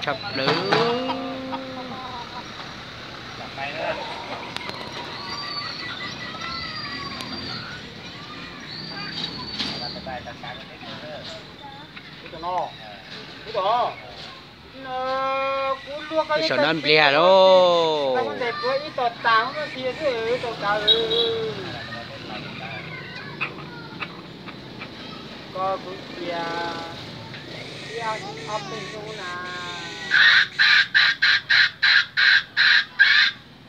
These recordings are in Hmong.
Tshaj plaws. Kuv saum no npliag lauj. Ko kuv cia ib ob peb hnub na.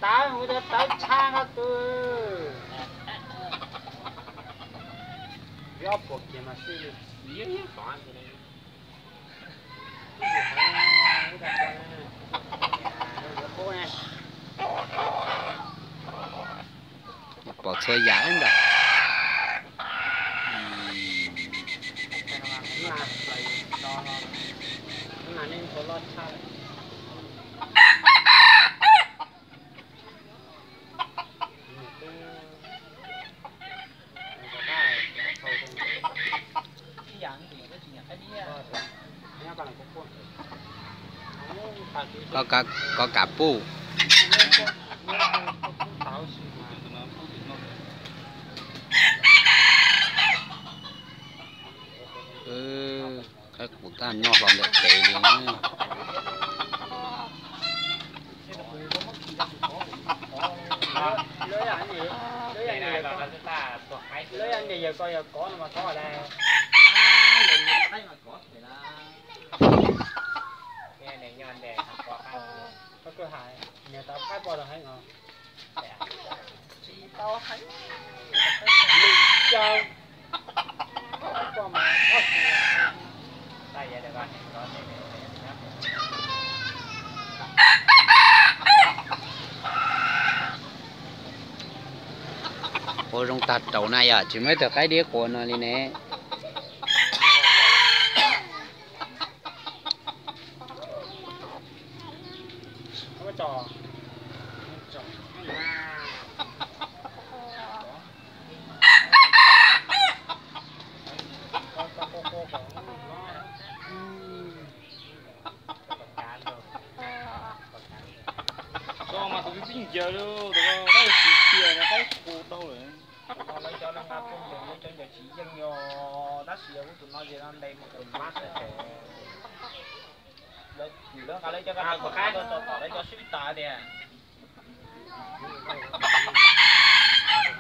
Tawv, kuv tawv tshaj no tus. Ob puas kiag mas xij li. Pom txhua yam ntag. Koj ka, koj kam puj. Qaib qus tab noj hlo ntawm pem li na. Quav zoo tag rau na yom, tsis muaj ib tug qaib diab quav no li ne. Tso mas tus twb txij ncaws li, tus ko tab sis tias no qaib qus dhau lawm. Lawv cov no nqa phooj ywg, lawv cov ncaws tsis yeej yog, tab sis yog kuv tus no ces no ntes mus tus mab xwb ces lawv, lawv nqa lawv cov kab tuaj tso tom lawv cov swb tas tias.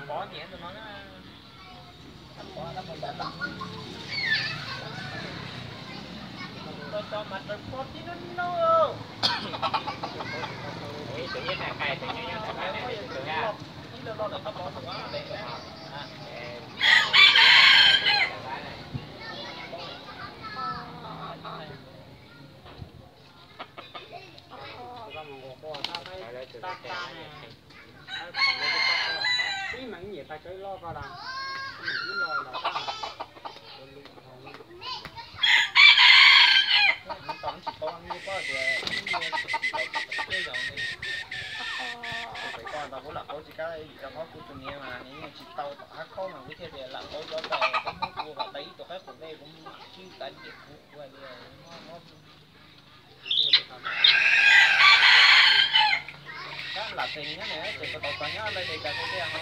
Pov nyiam tus no na. Tso mas raws pov tib nub nub. Ib lo lo lawm qab pov tus. Ib meem nyiam tag cov ib lo ko las, ib lo los tau. Pem ko ntawd kuv lam qauv tsis kab li, rau qhov kuv tus niam mas nws yeej tsis tau tom qab khaub mas kuv thiaj tias lam qauv cov tau, koj muab kuv kom tau ib tug qaib qus dej kuv tswj tas ces kuv ua li. Tab lam tes nyob ne, tes ko tau tau nyob lawv tes tas tej ho.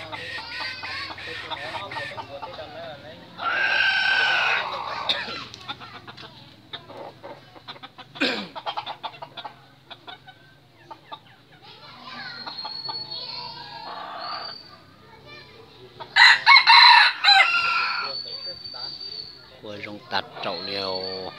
Ua zoo tas raum li os.